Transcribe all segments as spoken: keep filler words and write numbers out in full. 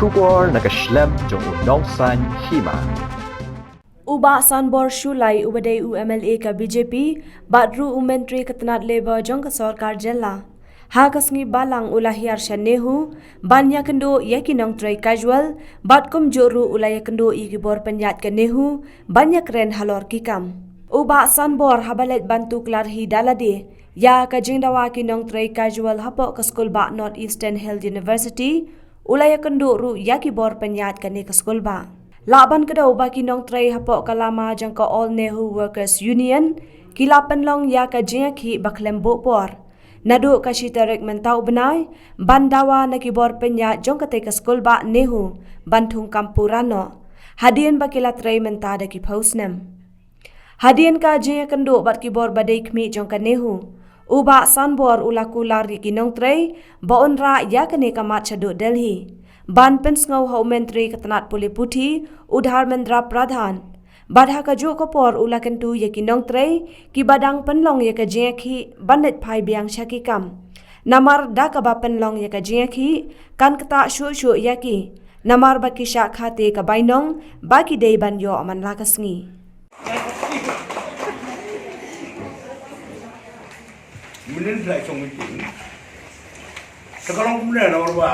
Khubor na ka shlem jong u Nongsaiñ Hima. U Bah Sanbor Shullai uba dei u M L A ka B J P bad ruh u Myntri ka tnat Labour jong ka sorkar jylla, ha ka sngi Balang u la hiar sha NEHU ban ïakynduh ïa ki nongtrei casual bad kumjuh ruh u la ïakynduh ïa ki bor pynïaid ka NEHU ban ïakren halor ki kam. U Bah Sanbor haba leit ban tuklar hi da lade ïa ka jingdawa ki nongtrei casual hapoh ka skulbah North Eastern Hill University, u la ïakynduh ruh ïa ki bor pynïaid kane ka skulbah. Lah ban kdew ba ki nongtrei hapoh ka lama jong ka All NEHU Workers Union ki la pynlong ïa ka jingïakhih ba khlem buh por, naduh ka shi tarik mynta u bnai, ban dawa na ki bor pynïaid jong katei ka skulbah NEHU ban thung kam pura noh, hadien ba ki la trei mynta da ki phew snem. Hadien ka jingïakynduh bad ki bor ba dei khmih jong ka NEHU, u Bah Sanbor u la kular ïa ki nongtrei ba un rah ïa kane ka mat shaduh Delhi ban pynsngew ha u Myntri ka tnat pule puthi, u Dharmendra Pradhan. Bad ha kajuh ka por u la kyntu ïa ki nongtrei kiba dang pynlong ïa ka jingïakhih ban leit phai biang sha ki kam, namar da kaba pynlong ïa ka jingïakhih kan ktah shuh shuh ïa ki, namar ba ki shah khate ka bainong ba ki dei ban ïoh man la ka sngi. Mynnin sa ïa shong meeting. Te ka long kumne, namar ba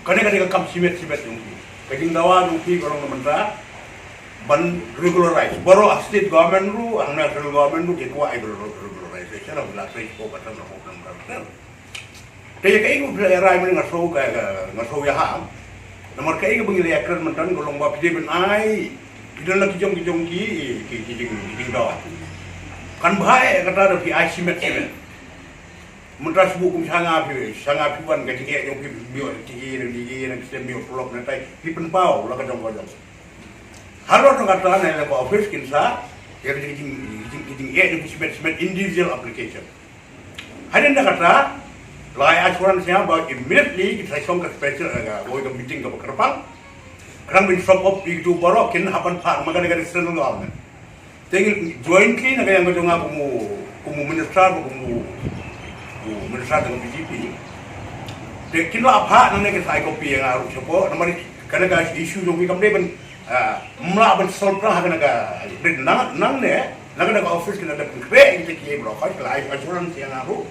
kane ka dei ka kam shimet shimet jong ki. Ka jingdawa jong ki ka long na mynta ban regularize. Baroh, a state government ruh, a national government ruh ki kwah regularize. Regularize. Sha la ba la trei ko ka tam na ko ka tam. Te ïa kaei kaba phi la rai mynne nga sngew ka, ka, nga sngew ïaham. Namar kaei kaba ngi la ïakren mynta ka long ba phi dei ban ai, phi don la ki jong ki jong ki, ki, ki jing, ki jingdawa. Kan bha eh kata da phi ai shimet shimet. Mynta shu kum sha nga phi, sha nga phi wan ka jingeh jong phi, phi mih ti, ti, ti, ti, ti, mih pulop na tai, phi pynpaw la ka jong ka jong. Halor jong kata na la ka office kin sa ïa ka jing, jing, jing, jingeh jong phi shimet shimet individual application. Hadien da kata, la ai assurance ïa ba immediately ki sa shong ka special, eh, ka, ka meeting kaba kyrpang. Khnang ban sop op ïa kitu baroh kin hap ban phah ma ka, ka central government. Te ngi jointly na ka ïang ka jong nga kum u, kum u minister, kum u, u minister jong ka B J P. Te kin la phah nangne kin sa ai copy ïa nga ruh shapoh, namar kane ka issue jong ngi kam dei ban, ah, ym lah ban solve ha kane ka, nang, nangne, na kane ka office kane da pynkhreh kita ki briew, ka la ai assurance ïa nga ruh.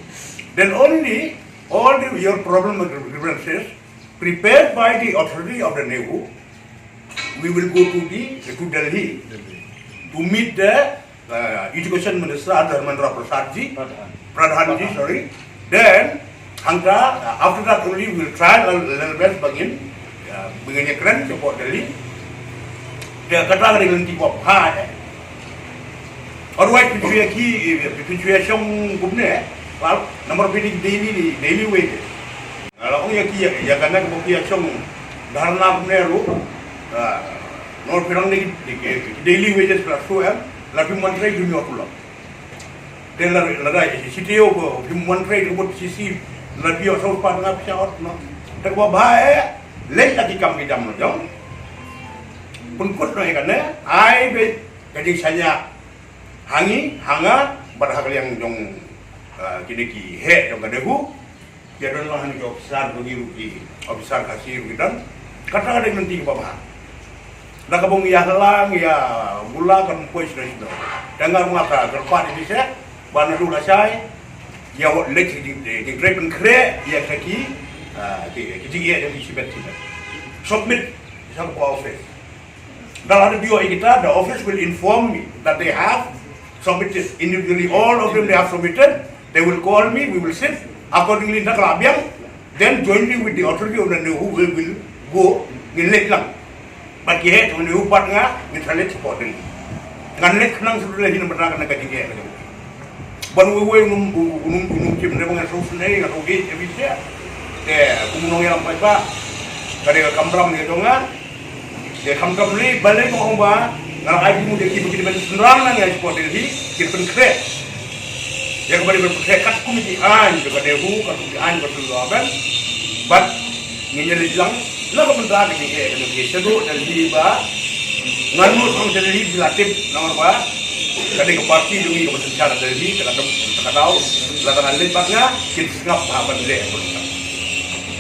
Then only all the, your problem and grievances prepared by the authority of the NEHU, we will go to the, to Delhi to meet the, uh, Education Minister Dharmendra Pradhan ji. Pradhan. Pradhan ji, sorry. Then, hangta, uh, after that only we will try a little best ba ngin, uh, ba ngin ïakren shapoh Delhi. Te kata ka dei ka lynti kaba bha eh. Otherwise, phi shu ïa ki, phi shu ïa shong kumne, well, namar phi dei daily, daily wage. Nga la ong ïa ki, ïa, ïa kane kaba phi ïa shong dharna kumne ruh, ah, namar phi dang dei ki, ki, ki daily wages la shu em, la phim wan trei phim ïoh pulop. Te la, la dei, C T O ko, phim wan trei ko bad C C, la phi ïoh saw spah nga phi ïoh, no. Te kaba bha eh, leit la ki kam ki jam la jong. Pynkut noh ïa kane, ai beit ka jingshaniah ha ngi, ha nga, bad ha ka liang jong, ah, kine ki heh jong ka NEHU. Ki don lang hangne ki officer, ba ngi ruh ki officer Khasi ruh ki don. Kata ka dei ka lynti kaba bha. Da kaba ngi ïalang ïa bula kan poi sdang sdang. Te nga ruh nga kyrpad ïa phi seh ba naduh lashai ïa wat leit ki jing, jingtrei pynkhreh ïa ki, ah, ki, ki jingeh jong ki shibit shibit. Submit sha ka office. Da la dep ïoh ïa kita, the office will inform me that they have submitted individually. All of them they have submitted. They will call me, we will sit. Accordingly, da ka la biang, then jointly with the authority of the NEHU, we will go, ngin leit lang. Bad ki heh jong NEHU bad nga, ngin sa leit shapoh Delhi. Ngan leit khnang sha Delhi namar kane ka jingeh ka jong. Ban uwei uwei un ym, un ym, un ym shim, hynrei ba nga sngewsynei, nga sngewsynei, eh, bishar. Te kum u nongïalam paidbah, ka dei ka kamram ka jong nga. Te khamtam lei, balei nga ong ba nga la ai jingmut ïa ki ba kin ïa pynshynrang na nga shapoh Delhi, kin pynkhreh. Ïa kaba dei ban pynkhreh katkum ki aiñ jong ka NEHU, katkum ki aiñ jong ka Central Government. Bad ngin ïa leit lang na ka bynta ka jingeh ka jong ki shaduh Delhi ba ngan nud hangta Delhi, phi la tip namar ba ka dei ka party jong ngi kaba synshar ha Delhi, te ka dei, te ka daw lada ngan leit bad nga kin sngap ha ban leh.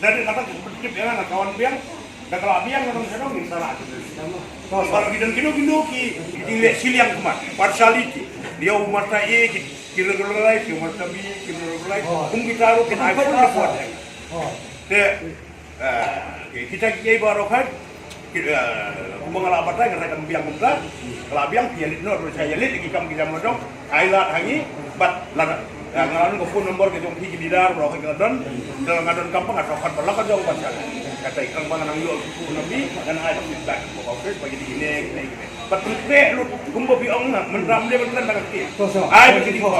Lada kata ka tip ïa nga, nga wan biang, da ka la biang nga dang sha dang ngin sa lah. Para ki don kino kino ki, ki jingleh shiliang khmat, partiality. Ïa u marta A ki, ki regularize, ïa u marta B ki regularize. Kum kita ruh kin ai full report. Te, eh, kita ki baroh kan, ki, eh, kumba nga la batai, nga sa kan biang kumta, ka la biang ki ïa leit noh, ruh sa ïa leit ki kam ki jam la jong. Ai lad ha ngi, bad lada, eh, nga la don ka phone number ka jong phi ki leader baroh ki la don, lada nga don kam ba nga sa khot ba la ka jong ba sa. Kata i kang ba nga nang ïoh ki phone number, ngan ai ka feedback ka office ba kine kine kine. Bad pynkreh lut kumba phi ong na, mynta ym dei ban kren da ka kti. Ai ba kine ko.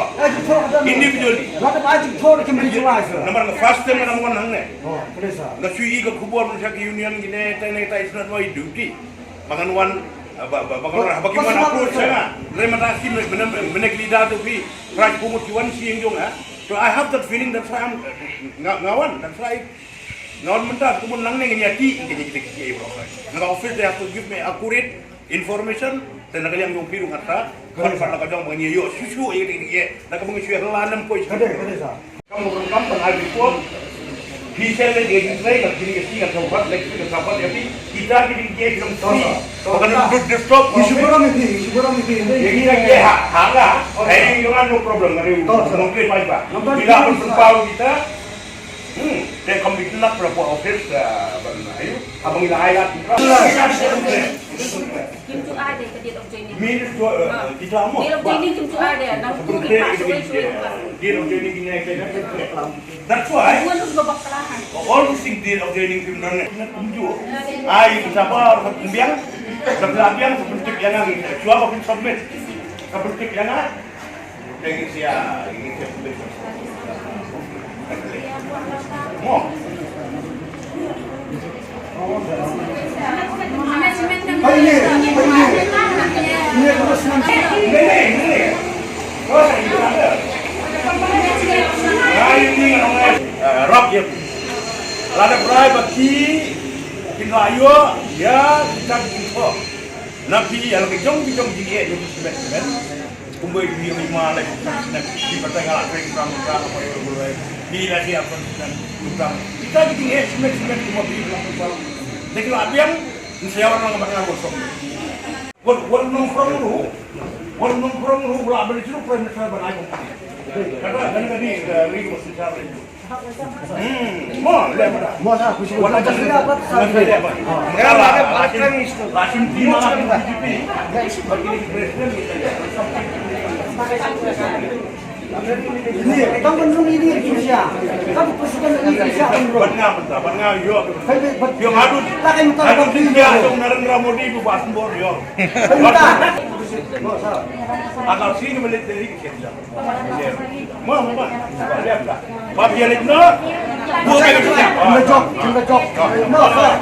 Individually. Namar nga first time nga nang wan hangne. Nga shu i ka khubor mynta ki union kine, tai ne tai is not my duty. Ba ngan wan, ah, ba, ba, ba ngan wan, ba ki wan approach ïa nga. Hynrei mynta shi mynne, mynne ki leader tu phi, Praj Pumut ki wan shi ïing jong nga. So I have that feeling, that's why I'm, nga, nga wan, that's why nga wan mynta, kumba nangne ngin ïa tih, ngin ïa tih, ngin ïa tih, bro. Nga office, they have to give me accurate information, te na ka liang jong phi ruh nga sa, kan pat la ka jong ba ngin ïa ïoh shuh shuh ïa tih, ïa, na ka ba ngin shuh ïa la nam poi. Kam ruh kam pynhai report. Phi sel leh ïa ki trei, ka kini ka sngi ka thaw bat, leh ka thaw bat ïa phi. Kita ki ding ki dong free. Ba kan dut desktop. Issue ko ram ïa phi, issue ko ram ïa phi. Ïa kita ki ha, ha la. Ai, you have no problem, ngari. Nongkri pai ba. Bila pun pau kita. Hmm. Te kam diknak pra po office, ah, ban ayu. Abang ila ai la. Kim chu ai de ka date of joining. Min chu, eh, kita mo. Date of joining kim chu ai de. Nang tu ki pa shuwei shuwei. Date of joining kine kine. That's why all those things date of joining kim nang ne. Kum ju. Ai kita ba ka kumbiang. Ka kumbiang ka penting yang ngi. Chua ba kim submit. Ka penting yang ngi. Rap ïa ki. Lada brai ba ki kin la ïoh ïa kita ki. Na phi ïa la ki jong ki jong ki eh jong ki smen smen. Kumba i ri ma la ki smen smen. Ki pateng la treng trang trang apa ïa la ki la ki apa smen trang. Kita ki eh smen smen kumba phi la ki. Dek la biang ni saya orang nang bangang kosong. Wan wan nongkrong ruh. Wan nongkrong ruh la beli jeruk prime minister ban ai. Kata dan tadi ri ko sisa. Hmm. Mo, le mo. Mo sa, kusi mo. Wala jan dia apa? Jan dia apa? Kala ada patrang isto. Lasim di mana B J P. Bagi presiden. Ini, kamu belum ini Indonesia. Kamu pasukan Indonesia kan bro. Ban nga, ban nga, ban nga, yo. Yo, aduh. Tak yang tak aduh, dia langsung Narendra Modi bu bas bor yo. Bentar. Mo sa. Akal sini balik dari Kenya. Mo, mo, mo. Ba phi ïa leit noh. Ba phi ïa leit noh. Mo, sir.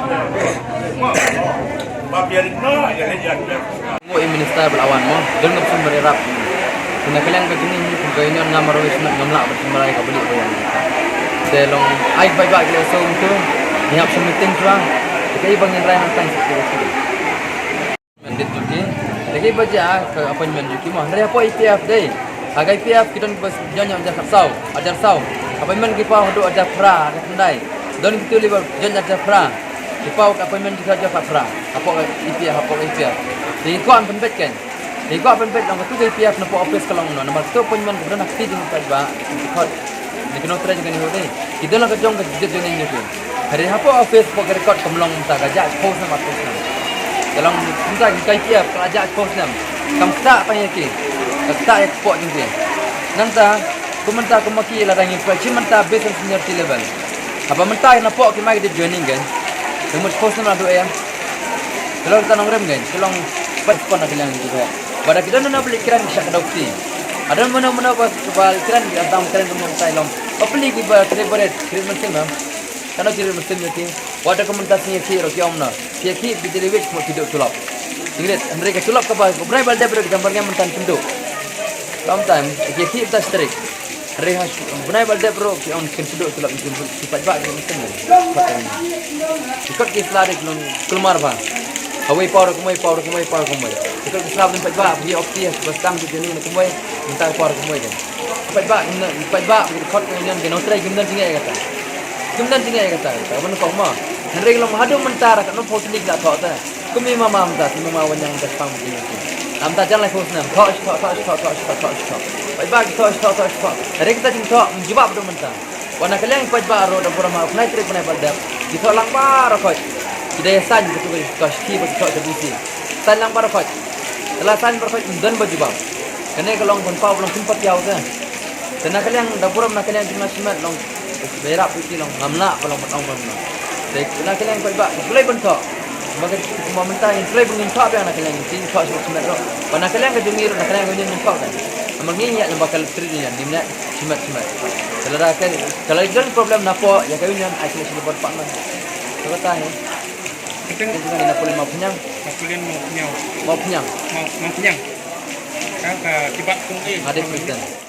Ba phi ïa leit noh, ïa leit ïa leit. Mo i minister ba la wan mo. Don ngam sum ba ïarap. Kane ka liang ka jingim kum ka union ngam marwei smat ngam lah ba sum ba rai ka bali ba ïa. Te long ai bai ba ki la sum tu. Ngi hap sum meeting tu ah. Ka i ba ngin rai hangtai. Mandate jong ki. Lagi ba jia ka appointment jong ki mo. Hynrei hapoh E P F dei. Ha ka E P F ki don ba join hajar khatsaw, hajar saw. Appointment ki paw haduh hajar phra, hajar khyndai. Don kitu li ba join hajar phra. Ki paw ka appointment ki khot jong ka phra. Hapoh ka E P F, hapoh ka E P F. Te ki kwah ban pynbeit kein. Te ki kwah ban pynbeit long katu ka E P F na poh office ka long no. Namar katu appointment ka don ha kti jong ki paidbah. Ki khot. Ni ki nongtrei jong kane hi dei. Ki don la ka jong ka jait jong ne ki. Hynrei hapoh office poh ka record kam long mynta ka jah shiphew snem arphew snem. Ka long mynta ka E P F ka jah shiphew snem. Kam ktah tang ïa ki. Ka ktah ïa ka poh jong ki. Nangta kum mynta kum ma ki lada ngi pynshim mynta based on seniority level. Haba mynta na poh ki mai ki dei joining kein. Ka mut post na duh ïa. Ka long ka nongrim kein, ka long pat pon na ka liang ki ba. Ba da ki don na bli kren ki shah ka dok ti. Hadon mano mano ba ba kren ki dang kren ka mut tai long. Ba pli ki ba kren baret, kren mynsiem em. Ka no kren mynsiem ïa ki. Wat da ka mynta sngi ki ro ki ong na. Ki ki bi dei wit mo ki dok tulop. Ingret, hynrei ka tulop kaba ko brai bal dep ro ki jambar ngam mynta pynduh. Long time, ki ki ta strik. Hynrei ha bnai ba dep ruh ki ong kin pynduh tulop, kin pynduh, ki paidbah ki ong kin. Ki kot ki sla dei ki long kulmar ba. Hawei por kumwei, por kumwei, por kumwei. Ki kot ki sla ba dei paidbah, ki ok ki ba stang ki jeni na kumwei, mynta por kumwei dei. Paidbah, paidbah ki kot ki union ki nongtrei kim don jingeh kata. Kim don jingeh kata, kata ban kong ma. Hynrei long haduh mynta ra ka nongphaw tlik la thok ta. Kum i mama mynta, i mama wan ïa ka spang mynta. Mynta jan lai phew snem. Thok, thok, thok, thok. Paidbah ki thok, thok, thok, thok. Hynrei kita jingthok, jubab haduh mynta. Wan na ka liang paidbah ruh da burom ha u khynnai trei u khynnai ba dep. Ki thok lang baroh khoit. Ki dei saiñ katu ka thok, ki ba ki thok ka D C. Saiñ lang baroh khoit. Te la saiñ baroh khoit, ym don ba jubab. Kane ka long ban paw ba long kum pat ïaw te. Te na ka liang da burom na ka liang jingla shimet long. Ba ïarap ïa ki long ngam lah ba long ban ong ban long. Te na ka liang paidbah ki kloi ban thok. Ba ka kumba mynta ngin kloi ban ngin thok biang na ka liang ki thok shimet shimet ruh. Ba na ka liang ka jong ngi ruh na ka liang ka union ngin thok kan. Namar ngi ïa lem ba ka trade union ngim leh shimet shimet. Te lada ka ka la don problem na poh ïa ka union ai ka leh shimet ban pak man. Te kata hi. Ka jong ngi na Pulian Mawphniang. Napoleon Mawphniang. Mawphniang. Maw Mawphniang. Ka ka kibat kong e. Nga dei president.